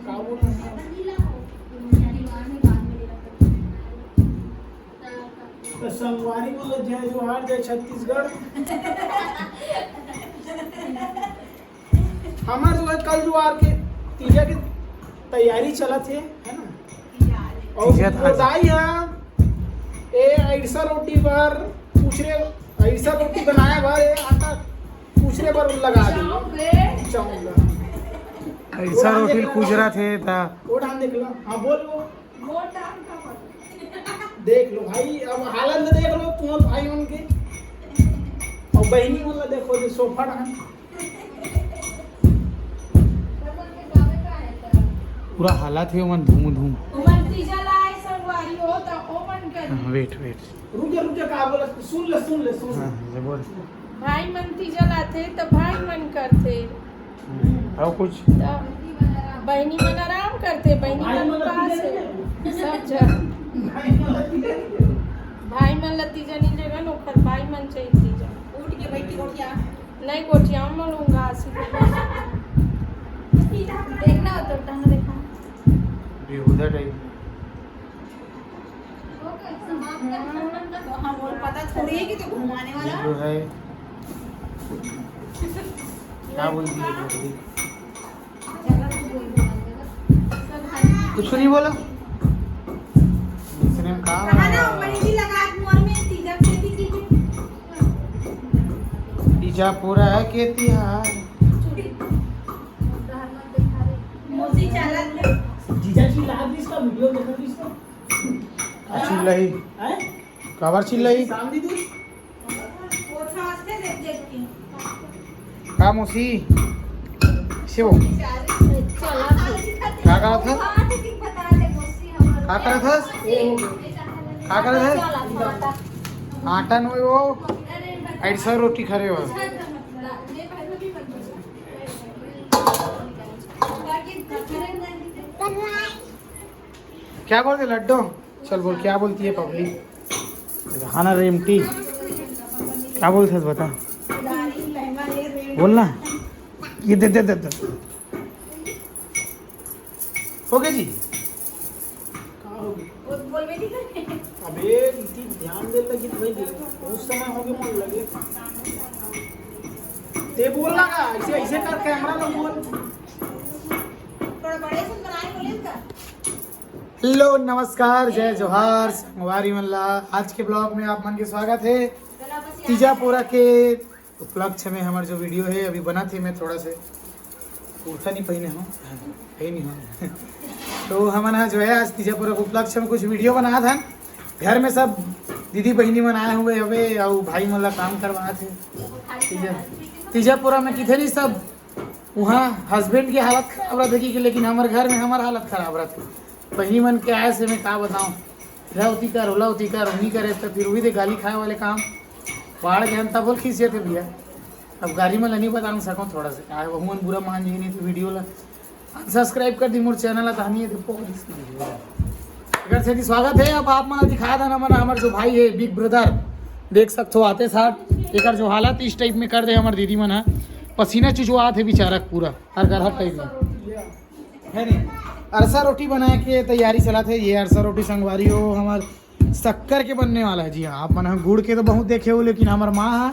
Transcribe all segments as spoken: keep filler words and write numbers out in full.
का बोल रहे हैं? तो संगवारी बोलो, जय जोहार, जय छत्तीसगढ़। हमर जो है कल जुआर के तीजा के तैयारी चलत हे, है ना? और तीजा वो थाली। दाई हा, ए अइसा रोटी बर पूछ रहे, अइसा रोटी बनाए बर, ए आटा पूछ रहे बर लगा दे। चाउर बे। चाउर। अइसा रोटी ल कुजरा थे ता। वो डाल देख लो। हाँ, बोल लो। वो डाल का बोल। देख लो भाई, अब हालत में देख लो तुम भाई उनके। और बहनी वाला देखो जो सोफा डाल। पूरा हालत हे ओमन धूम धूम। ओमन तीजा लाए संगवारी हो, त ओमन कर। हाँ, wait, wait। रुक जा, रुक जा, का बोला? सुन ले, सुन ले, सुन ले। हाँ, ये बोल। भाई मन तीजा लाथे, त भाई मन करथे। हम्म, और कुछ? त बहिनी मन आराम करथे, बहिनी भाई मन मन उपास तीजा हे। नहीं है। सब झन। भाई मन ला तीजा नहीं देगा, ओकर भाई मन चाहिए तीजा। उठ के बैठ के गोठिया। नहीं, गोठिया में लूंगा, आशीर्वाद। देखना हो तो टहना देखा। बेहुदा टाइप। तो हाँ, बोल, पता थोड़ी है कि तू घुमाने ये वाला। जो है, क्या बोलती है? कुछ नहीं बोला। दूसरे में कहा कहा ना, मेहंदी लगा के मोर में तीजा खेती की। तीजा पूरा है खेती है। मौसी चालत है। जीजा जी लाग इसका वीडियो देखा इसका। चिल्लाई। हैं? काबर चिल्लाई? शाम दीदी। वो था हंसते देख देख के। का मौसी? से वो? चला। का करत हस? का करत हस? का करत हस? आटा नो वो अइसा रोटी खरे हो। क्या बोलते लड्डू? चल बोल, क्या बोलती है पब्लिक? हाँ ना रेमटी, क्या बोलते हैं बता, बोलना। ये दे दे दे दे। हो गया जी। अबे इतनी ध्यान दे लगी भाई, बहुत समय हो गया मन लगे। ते बोलना का ऐसे, ऐसे कर कैमरा में बोल। थोड़ा बड़े से बनाए बोले का। हेलो, नमस्कार, जय जोहार, संगवारी मन ला। आज के ब्लॉग में आप मन के स्वागत है। तीजापुरा के उपलक्ष्य में हमर जो वीडियो है अभी बना थे, मैं थोड़ा से कुर्ता नहीं पहने हूँ, है नहीं हूँ। तो हमन हा जो है आज तीजापुरा के उपलक्ष्य में कुछ वीडियो बना था। घर में सब दीदी बहिनी मन आए हुए हवे और भाई मन ला काम करवा थे। तीजा तीजापुरा में किथे नहीं सब वहाँ हस्बैंड के हालत खराब रहथे कि, लेकिन हमर घर में हमर हालत खराब रहथे। बहिनी मन के आए से मैं का बताऊँ, इधर उती कर, ओला उती कर, उनी करे, तो फिर वही दे गाली खाए वाले काम बाढ़ गए, तब बोल खींचे थे भैया। अब गाली मन ला नहीं बता सकूँ थोड़ा से, आए वहू मन बुरा मान जी नहीं तो वीडियो ला अनसब्सक्राइब कर दी मोर चैनल ला, तहनी है तो पोक दिस की वीडियो ला। अगर से स्वागत है, अब आप मन दिखा देना मन हमर जो भाई है बिग ब्रदर, देख सकते हो आते साथ एकर जो हालत इस टाइप में कर दे हमर दीदी मन हा, पसीना चुचुआत है बेचारा पूरा। हर घर हर टाइप में है नहीं। अरसा रोटी बनाए के तैयारी चला थे। ये अरसा रोटी संगवारी हो हमार शक्कर के बनने वाला है। जी हाँ, आप मन ह गुड़ के तो बहुत देखे हो, लेकिन हमार माँ हा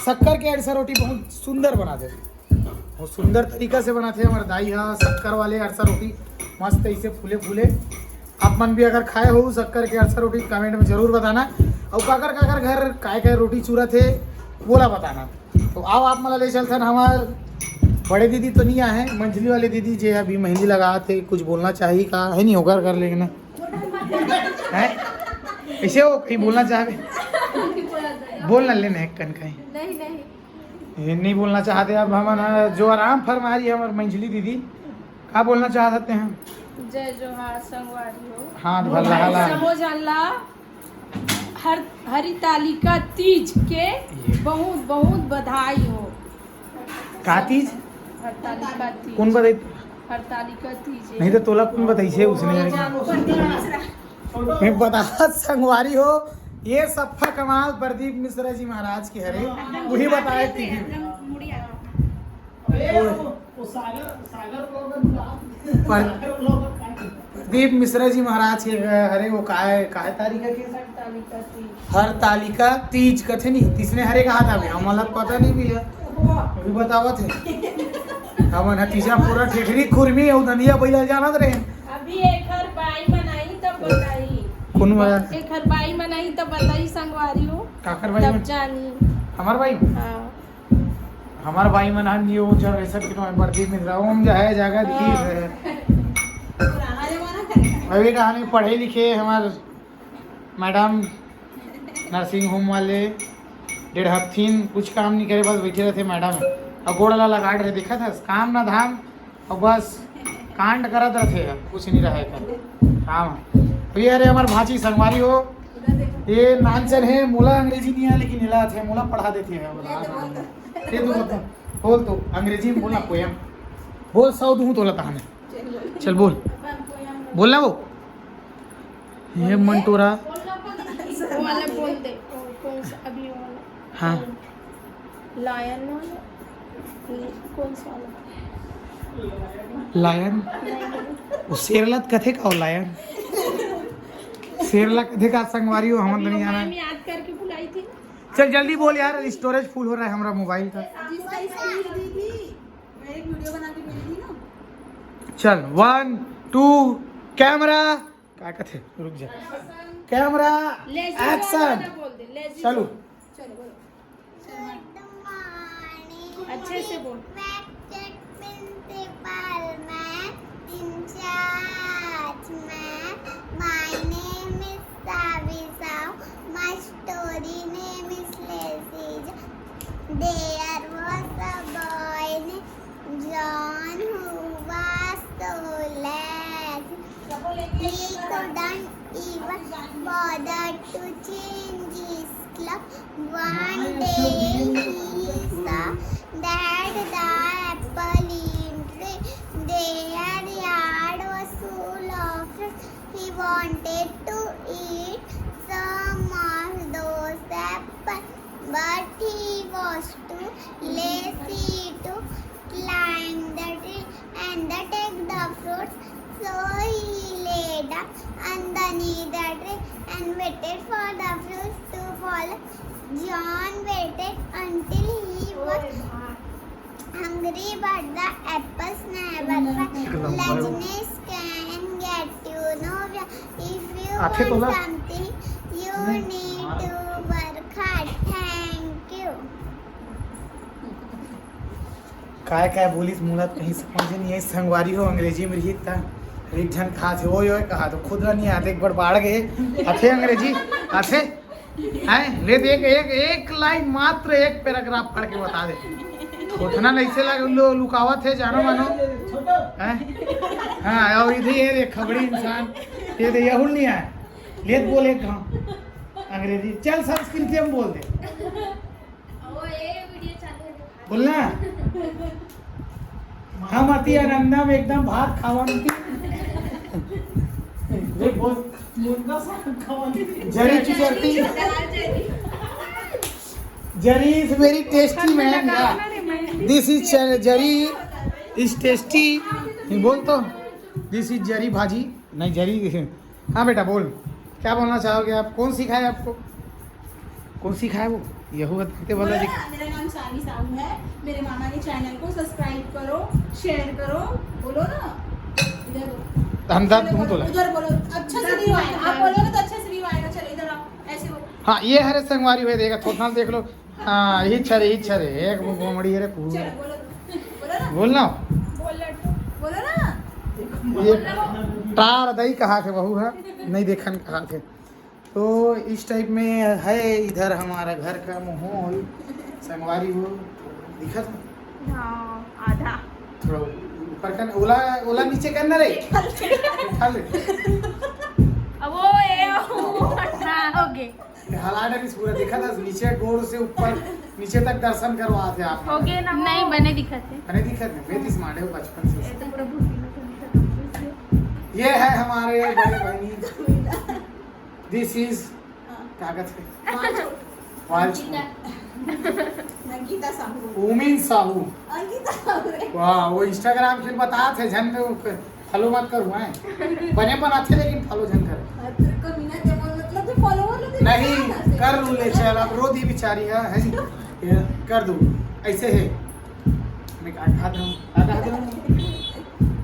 शक्कर के अरसा रोटी बहुत सुंदर बना दे, बहुत सुंदर तरीका से बनाते हैं हमारे दाई हा शक्कर वाले अरसा रोटी, मस्त ऐसे फूले फूले। आप मन भी अगर खाए हो शक्कर के अरसा रोटी, कमेंट में जरूर बताना। और काकर काकर घर काय काय रोटी चूरा थे, बोला बताना। तो आओ आप मला ले चलथन, हमार बड़े दीदी तो नहीं आए हैं, मंझली वाले दीदी जे अभी मेहंदी लगा थे, कुछ बोलना चाहिए का है नहीं, होकर कर लेना है। ऐसे हो कहीं बोलना चाहबे? बोलना लेने एक कन कहीं। नहीं, नहीं। ये नहीं बोलना चाहते। अब हमन जो आराम फरमा रही है हमार मंझली दीदी, का बोलना चाहते हैं? जय जोहार संगवारी हो। हाथ भर ला, ला। समझ आला। हर हरितालिका तीज के ये। बहुत बहुत बधाई हो। का तीज? हरितालिका तीज। कौन बताई? हरितालिका तीज। नहीं तो तोला कौन बताई से उसने? मैं बता संगवारी हो, ये सफा कमाल प्रदीप मिश्रा जी महाराज की हरे, वही बताए टीवी में। अरे, वो, प्रदीप मिश्रा जी महाराज के हरे वो काय, काय तारीख हे? हरतालिका तीज कथे नहीं, तिसने हरे कहा था, हमन ला पता नहीं भी हे, अभी बतावत हे। हमन ह तीजा पूरा ठेठरी खुरमी अउ दंदिया बइला जानत रहे। अभी एकर बाई मन आही तब बताही। कौन बाई? एकर बाई मन आही तब बताही संगवारी हो। काकर बाई तब मन? जानी। हमार बाई? हाँ। हमार बाई मन ह न्यू जनरेशन के, तो प्रदीप मिश्रा ओम जो है जगह दिखी हाँ। है। पुराना जमाना का है। अभी कहानी पढ़े लिखे हमार मैडम नर्सिंग होम वाले डेढ़ हफ्तीन कुछ काम नहीं करे, बस बैठे रहते मैडम। अउ गोड़ ला लगाड़ रहे, देखा था काम ना धाम, अउ बस कांड करत रहते, कुछ नहीं रहे कर काम। अभी अरे हमार भांची संगवारी हो, ये नानचन है, मोला अंग्रेजी नहीं आय, लेकिन एला आथे, मोला पढ़ा देथे है, बोला, हाँ, हाँ। ये तो बता, बोल तो, अंग्रेजी में बोलना पोयम। बोल, सौ दूँ तोला तहाने। चल बोल। बोल ना वो। ये मंटोरा। वो वाला बोल दे। वो कौन सा अभी वाला? हाँ। लायन वाला? कौन सा वाला? लायन? वो शेरला कथे का हो लायन? शेरला कथे का संगवारी हो, हमन तो नहीं जाना। मैम याद करके बुलाई थी ना। चल जल्दी बोल यार, स्टोरेज फुल हो रहा है हमारा मोबाइल का। जिसका स्पीड दी थी, मैं एक वीडियो बना के भेजी थी ना। चल, वन, टू, कैमरा। का कथे? रुक जा। Camera, lazy action. बोल दे, लेजी चलो। चलो, बोलो। अच्छे से बोल। Respected principal ma'am, in charge ma'am, my name is Savi Sahu. My story name is Lazy John. There was a boy named John who was so lazy. He couldn't even bother to change his clothes. One day he saw that the apple in tree, their yard was full of fruits. He wanted to eat some of those apples, but he was too lazy to climb the tree and take the fruits. So he lay down underneath the tree and waited for the fruits to fall. John waited until he was hungry, but the apples never fell. Laziness can get you nowhere. If you आथे want तोला? Something, you need to work hard. Thank you. काय काय बोलिस, मोला तो कहीं समझ नहीं आई। संगवारी हो, अंग्रेजी में रही था, एक झन कहा थे, "ओए, ओए," कहा तो खुद ला नहीं आते, एक बार बाढ़ गए, आथे अंग्रेजी, आथे, हैं? ले देख, एक, एक लाइन मात्र, एक पैराग्राफ पढ़ के बता दे। उतना नहीं से लग, लो, लुकावत है, जानो मानो, हैं? हाँ, और इधर ये देख, खबड़ी इंसान, ये दे, यहुल नहीं आया, ले बोल एक घाव अंग्रेजी, चल संस्कृति में बोल दे। बोलना। हम अति आनंदम एकदम भात खावन की। बोल, बोल। जरी चुचरती। जरी is very tasty man, yeah। This is जरी is tasty। नहीं बोल तो, this is जरी भाजी, नहीं जरी। हाँ बेटा, बोल, क्या बोलना चाहोगे आप? कौन सिखाए आपको? कौन सिखाए वो? यहू बताते बोला बोलो जी। ना, मेरा नाम सावी साहू है। मेरे मामा के चैनल को सब्सक्राइब करो, शेयर करो। बोलो ना, इधर बोलो। हम दर्द चलो, हूँ बोलो, तोला। उधर बोलो, अच्छा से नहीं आएगा। आप बोलोगे तो अच्छा से नहीं आएगा। चलो, इधर आओ, ऐसे बोलो। हाँ, ये हरे संगवारी हुए देगा, थोड़ा देख लो। हाँ, यही छरे, यही छरे, एक वो गोमड़ी रे पूरा। चलो, बोलो, बोलो ना। बोलना। बोल लड्डू, बोलो ना। ये टार दई कहा थे बहू है, नहीं देखन कहा थे। तो इस टाइप में है इधर हमारा घर का माहौल। संगवारी हो, दिखत है? हाँ, आधा। थोड़ा ऊपर कर, ओला, ओला नीचे करना रे। उठा ले। अब वो, ए, हाँ, हो गए। हला डरिस पूरा, देखा था नीचे गोड़ से ऊपर नीचे तक दर्शन करवा थे आप। हो गए ना वो? नहीं, बने दिखत है। बने दिखत है, मैं तो smart है बचपन से। ये तो पूरा भूसी में से निकल गई। ये है हमारे बड़े बहनी। This is हाँ। कागज पे। हाँ, छोड़। वाल अंकिता। अंकिता साहू। उमिन साहू। अंकिता साहू रे। वाह, वो Instagram फिर बतात हे, झन follow मत करू, हैं? बने बनाथे लेकिन follow झन करे। हाँ, तेरे को बिना दे, मतलब, तो follower लोग नहीं, कर लू ले, चल, अब रो दी बेचारी, हाँ, है जी? ये कर दू, ऐसे है। मैं का कहा था? का कहा था?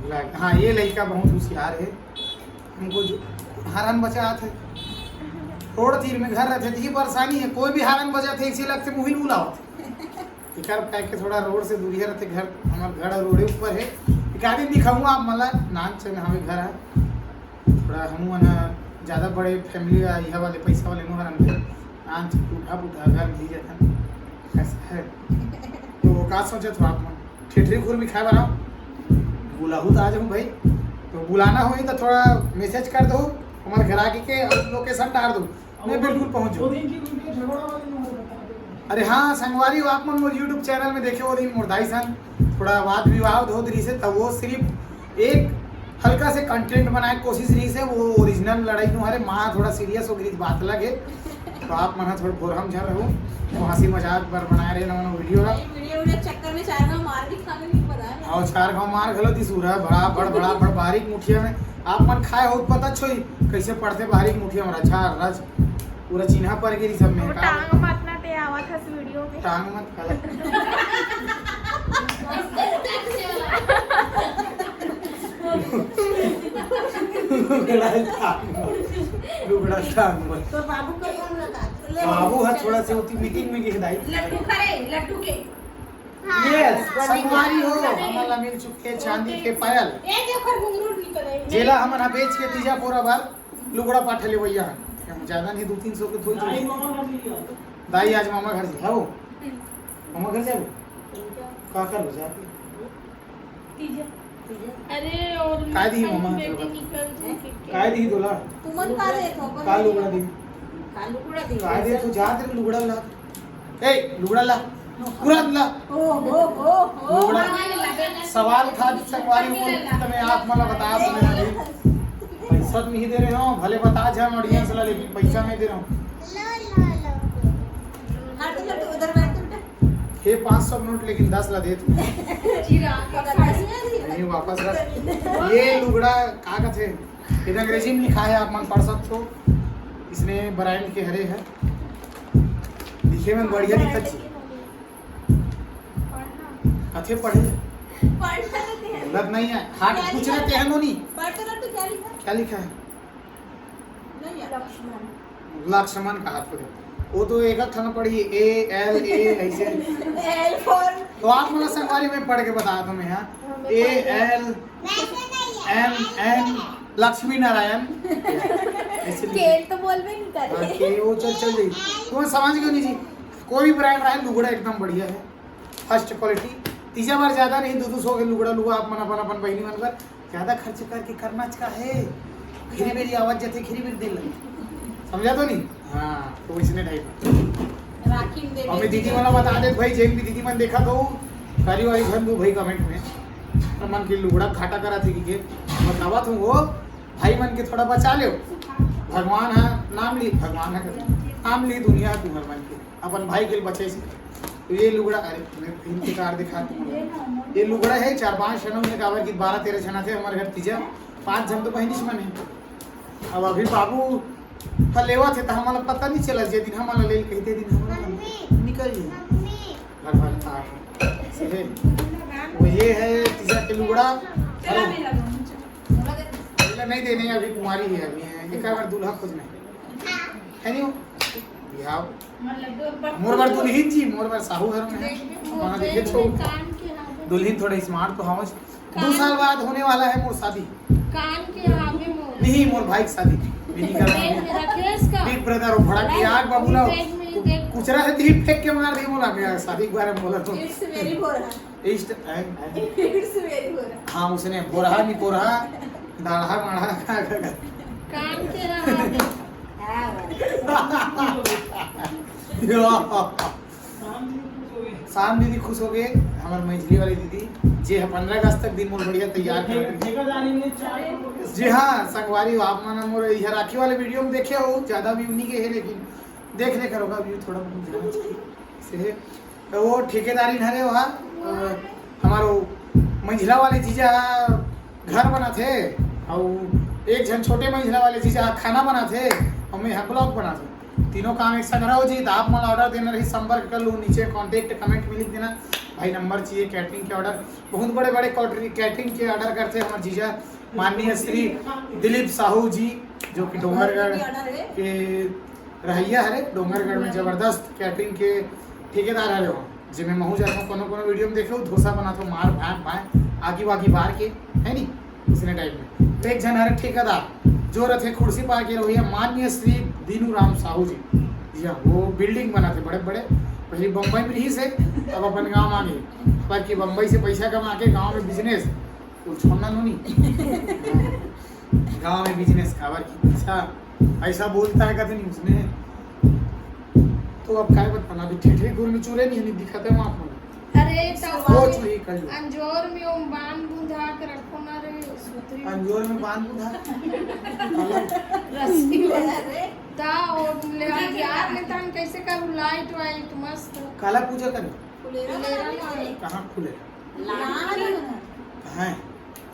ला-, हाँ, ये लड़का बहुत होशियार है। हमको जो हरन बजात हे, रोड तीर में घर रहिथे, तो ये परेशानी है, कोई भी हरन बजाथे, इसे लगथे मुहिल बुलावत। एकर पाए के थोड़ा रोड से दूरिया रहिथे घर, हमर घर रोडे ऊपर है। एक आदमी दिखाऊंगा आप, मतलब, नान चन हमें घर है, थोड़ा हम ना ज्यादा बड़े family या यह वाले पैसा वाले नो हरन थे, नान चन टूटा फूटा घर मिल जाता, ऐसा है। तो का सोचे थोड़ा आप मन? ठेठरी खुरमी खाए बर आओ, बुलाहू तो आ जाऊँ भाई। तो बुलाना होही तो थोड़ा message कर दो, हमारे घर आके के location डाल दो, मैं बिल्कुल पहुँच जाऊँ। अरे हाँ संगवारी हो, आप मन मोर YouTube channel में देखे वो दिन मोर दाई संग थोड़ा वाद विवाद होत रहिसे, तब वो सिर्फ एक हल्का से content बनाए के कोशिश रहिसे, वो original लड़ाई नो हरे, माँ थोड़ा serious हो गई बात अलग है। तो आप मन ह थोड़ा बोरहम झन रहू, तो हंसी मजाक बर बनाए रहे ना video ला। ये video, video चक्कर में चार गांव मार भी खा गए, नहीं पता है। और चार गांव मार घलो दिस उरा, बड़ा बड़, बड़ा बड़ बारीक मुठिया में। आप मन खाए हो पता छोई, कैसे पड़ते बारीक मुठिया में, रचा रच, पूरा चिन्हा पर गिरी सब में। वो का टांग मत ना ते आवत हस video में। टांग मत काला। लुगड़ा टांग मत। लुगड़ा टांग मत। तो बाबू के कौन लगा? बाबू हा थोड़ा से होती meeting में गिर दाई। लड्डू खा रहे, लड्डू के। Yes, संगवारी हो, हमन ला मिल चुके चांदी के पायल। ए, देखो, घुंघरू निकल रहे। जेला हमन हा बेच के तीजा पोरा बर लुगड़ा पाठा लेवइया हन। हम ज्यादा नहीं, दो तीन सौ के थोड़ी। दाई आज मामा घर जी, हो? मामा घर जाबो? का करबो जाके? तीजा। अरे, और काय दी मामा? बेटी निकल जाए, ठीक है। काय दी तोला? तुमन का देत हो? का लुगड़ा दी? का लुगड़ा दी? काय दे तू? जा तेरे लुगड़ा ला। ए, लुगड़ा ला। पूरा ला। ओ, ओ, ओ, ओ। लुगड़ा। सवाल था संगवारी हो, तो मैं आप मला बता सकते हैं। पैसा तो नहीं दे रहे हो, भले बता जा audience ला, लेकिन पैसा नहीं दे रहे हो। हट, हट, उधर बैठ, उधर। हे पाँच सौ नोट, लेकिन दस ला दे तू। नहीं, वापस रख। ये लुगड़ा का कथे? ये अंग्रेजी में लिखा है, आप मन पढ़ सकते हो। इसने brand के हरे है, दिखे में बढ़िया दिखत छी। कथे पढ़े? पढ़ना तो है। गलत नहीं है। हाँ, क्या पूछ रहे लिखा थे है? हम लोग नहीं। पढ़ तो रहा, तो क्या लिखा? क्या लिखा है? नहीं यार। लक्ष्मण। लक्ष्मण कहा तो है। वो तो एक अक्षर में पढ़ी, A L A, ऐसे। L for तो आप मतलब संगवारी में पढ़ के बता दो मैं यहाँ। हाँ, मैं A पढ़ लिया। L M N Lakshmi Narayan. ऐसे लिखे। केल तो बोलबे नहीं करे। हाँ, के वो चल, चल जाई। तुम समझ गए नहीं जी। कोई भी brand रहे, लुगड़ा एकदम बढ़िया है, first quality। तीजा बार ज्यादा नहीं, दो दो सौ के लुगड़ा लुआ आप मन अपन, अपन बहिनी मन बर ज्यादा खर्च करके करना का है। खीरी मेरी आवाज जाते, खीरी मेरी दिल। समझा तो नहीं? हाँ, तो इसने type। राखी में दे और मैं दे दीदी वाला बता दे भाई, जेन भी दीदी मन देखा तो करी वाली धन दू भाई comment में। तो मन के लुगड़ा घाटा करा थे कि के बतावा तुम वो भाई मन के थोड़ा बचा ले। भगवान है नाम ली, भगवान है नाम ली, दुनिया तुम्हार मन के अपन भाई के बचे से। तो ये लुगड़ा, अरे मैं इनके कार दिखा तुम, ये लुगड़ा है चार पांच ठन में काबर कि बारह तेरह ठन थे हमारे घर तीजा, पांच झन तो बहिनी मन है। अब अभी बाबू ह लेवा थे तो हमारा पता नहीं चला, जे दिन हमारा ले कहते दिन हमारा निकल गया। घर भर था। ऐसे है। वो ये है तीजा के लुगड़ा। चला नहीं लगा, चला। बोला नहीं देने, अभी कुंवारी है, अभी है। एक बार दूल्हा खोजना है। है नहीं वो? बिहाव। मोर बर दुल्हिन जी, मोर बर साहू घर में है। वहाँ देखे छो। दुल्हिन थोड़ा smart तो हवस। दो साल बाद होने वाला है मोर शादी। कान के आगे मोर। नहीं, मोर भाई की शादी। मेरी का नाम है? राकेश का। Big brother, वो भड़क के आग बाबू ना। देख, देख। कुचरा है, ती फेंक के मार दी मोला, मैं शादी के बारे में बोला तो। It's very बोरा। It's, हैं, हैं। It's very बोरा। हाँ, उसने बोरा नहीं बोरा, दाढ़ा माढ़ा का, का, का। कान के रहा है। हाँ, बस। या। शाम दीदी खुश हो गए, हमारे मझली वाली दीदी, जे है पंद्रह अगस्त तक दिन मोर बढ़िया तैयार कर। जी हाँ, संगवारी हो, आप मन मोर यह राखी वाले video में देखे हो, ज्यादा view नहीं गए है, लेकिन देख ले करो का view थोड़ा बहुत जाना चाहिए। से तो वो ठेकेदारी हरे वहाँ, अ, हमारो मंझला वाले जीजा घर बनाथे, अउ एक झन छोटे मंझला वाले जीजा खाना बनाथे, अउ मैं यहाँ vlog बनाथे। तीनों काम एक साथ हो जी, तो आप मन order देना रही, संपर्क कर लो, नीचे contact comment में लिख देना। भाई number चाहिए catering के order, बहुत बड़े बड़े catering के order करथे हमारे जीजा माननीय श्री दिलीप साहू जी, जो कि डोंगरगढ़ के रहइया हरे, डोंगरगढ़ में जबरदस्त catering के ठेकेदार हरे हो, जेमे महू जाथों कोनो कोनो video में देखे हो, डोसा बनाथों मार भाए भाए आगी वागी बार के, है नी, उसने type में। तो एक झन हरे ठेकेदार जो रथे खुर्सी पा के रहिया माननीय श्री दीनू राम साहू जी, जी हाँ, वो building बनाथे बड़े बड़े, पहले बम्बई में रहिस हे, अब अपन गाँव आ गए, पर कि बम्बई से पैसा कमा के गाँव में business, कुछ छोड़ना नोनी। गाँव में business काबर की पैसा, पैसा बोलता है कभी नहीं उसने। तो अब काय बताना, अभी ठेठरी गुर में चूरे नहीं है, नहीं दिखाते हैं आप मन। अरे तो वो चूरी कर लो। अंजोर में ओम बांध बुंधा के रखो ना रे, सुतरी। अंजोर में बांध बुंधा। रस्सी वाला रे। ता और ले यार, ले तान कैसे करूँ, light वाइट मस्त। काला पूजा करो। फुलेरा फुलेरा वाला। कहाँ फुलेरा? लाल। कहाँ है?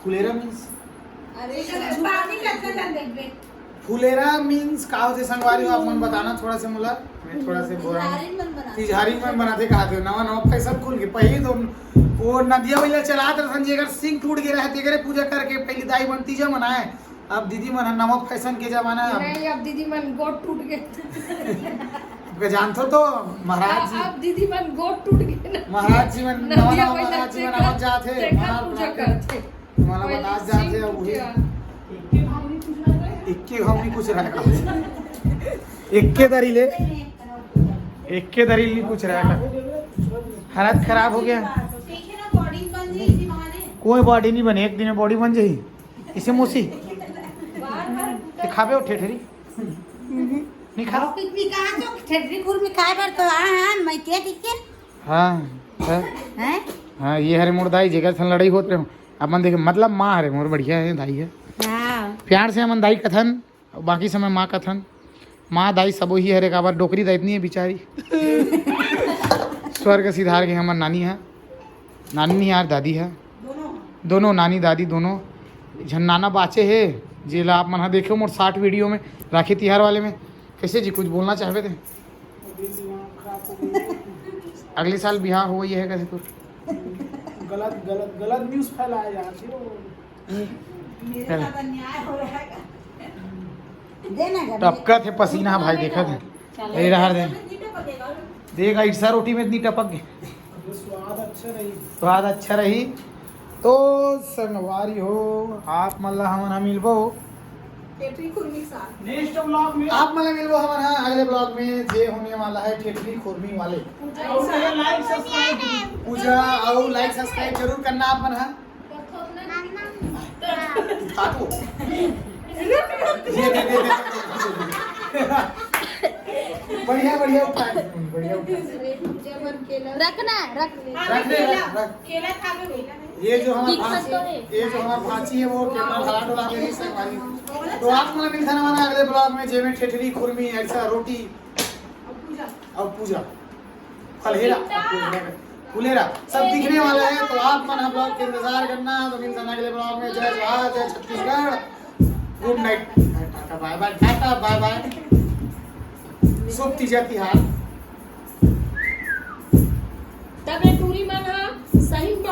फुलेरा means? अरे, पानी लगता था, देख, देख। फुलेरा means का होथे संगवारी हो, आप मन बताना थोड़ा से मोला, मैं थोड़ा से बोरा। तिजहारी मन बनाथे। तिजहारी मन बनाथे, कहा थे, नवा नवा fashion खुल के, पहली तो वो नदिया वाला चलात रहन, जेकर सिंग टूट गया रहे, तेकरे पूजा करके पहली दाई मन तीजा मनाए। अब दीदी मन ह नवा fashion के जमाना है। नहीं, अब दीदी मन गोट टूट गए। अब जानथो तो महाराज जी। अब दीदी मन गोट टूट गए ना। महाराज जी मन नवा नवा महाराज जी मन आवत जात हे, तेकर पूजा करथे। तुम्हारा पहले बतास जात हे, वही। इक्के घावनी कुछ रहा। इक्के दरी ले, इक्के दरी ले कुछ रहा। हालत खराब हो गया। कोई body नहीं बने, एक दिन में body बन जाही। इसे मौसी, ये खाबे हो ठेठरी? नहीं खाओ? पिकनिक कहाँ तो ठेठरी खुरमी खाए बर तो, हाँ, हाँ, मैं के ठीक के? हाँ, है। हैं? हाँ, ये हरे मोर दाई, जेकर सन लड़ाई होत रहे हो। अपन देखे, मतलब माँ हरे मोर बढ़िया है, दाई है। हाँ। प्यार से हमन दाई कथन, और बाकी समय माँ कथन। माँ दाई सबो ही हरे, काबर डोकरी दाई इतनी है बेचारी। स्वर्ग सिधार के हमर नानी है, नानी नहीं यार, दादी है। दोनों नानी दादी दोनों। झन नाना बाचे हे, जेला आप मन ह देखे हो मोर साठ video में, राखी तिहार वाले में। कैसे जी, कुछ बोलना चाहबे ते? अगले साल बिहाव हो गई है कैसे तू? गलत, गलत, गलत news फैलाया जा रहा है। मेरे साथ अन्याय हो रहा है। देना घर में। टपकत हे पसीना भाई, देखत हे। चलो। ये रहा दे। देख, ऐसा रोटी में इतनी टपक गई। स्वाद अच्छा रही। स्वाद अच्छा रही। तो संगवारी हो, आप मन ला हमन ह मिलबो। ठेठरी खुरमी के साथ। Next vlog में। आप मन ला मिलबो हमन ह अगले vlog में, जे होने वाला है ठेठरी खुरमी वाले। पूजा, like, subscribe। पूजा और like subscribe जरूर करना आप मन ह। उठा दो। ये दे, दे, दे, दे, दे। बढ़िया, बढ़िया उठाए, बढ़िया उठाए। रखना, रख। रख दे, रख, रख। केला खा लो, केला। ये जो हमारे भांची, ये जो हमारे भांची है, वो कैमरा हला डुला के नहीं सकवाई। तो आप मन मिलथन हमन ह अगले vlog में, जेमे ठेठरी, खुरमी, ऐसा रोटी और पूजा। फुलेरा, फुलेरा, फुलेरा, सब दिखने वाला है, तो आप मन हम लोग के इंतजार करना। तो मिलते हैं अगले vlog में। जय जोहार, जय Chhattisgarh, good night, Tata bye bye, Tata bye bye, शुभ तीजा तिहार। तब ये टूरी मन ह सही में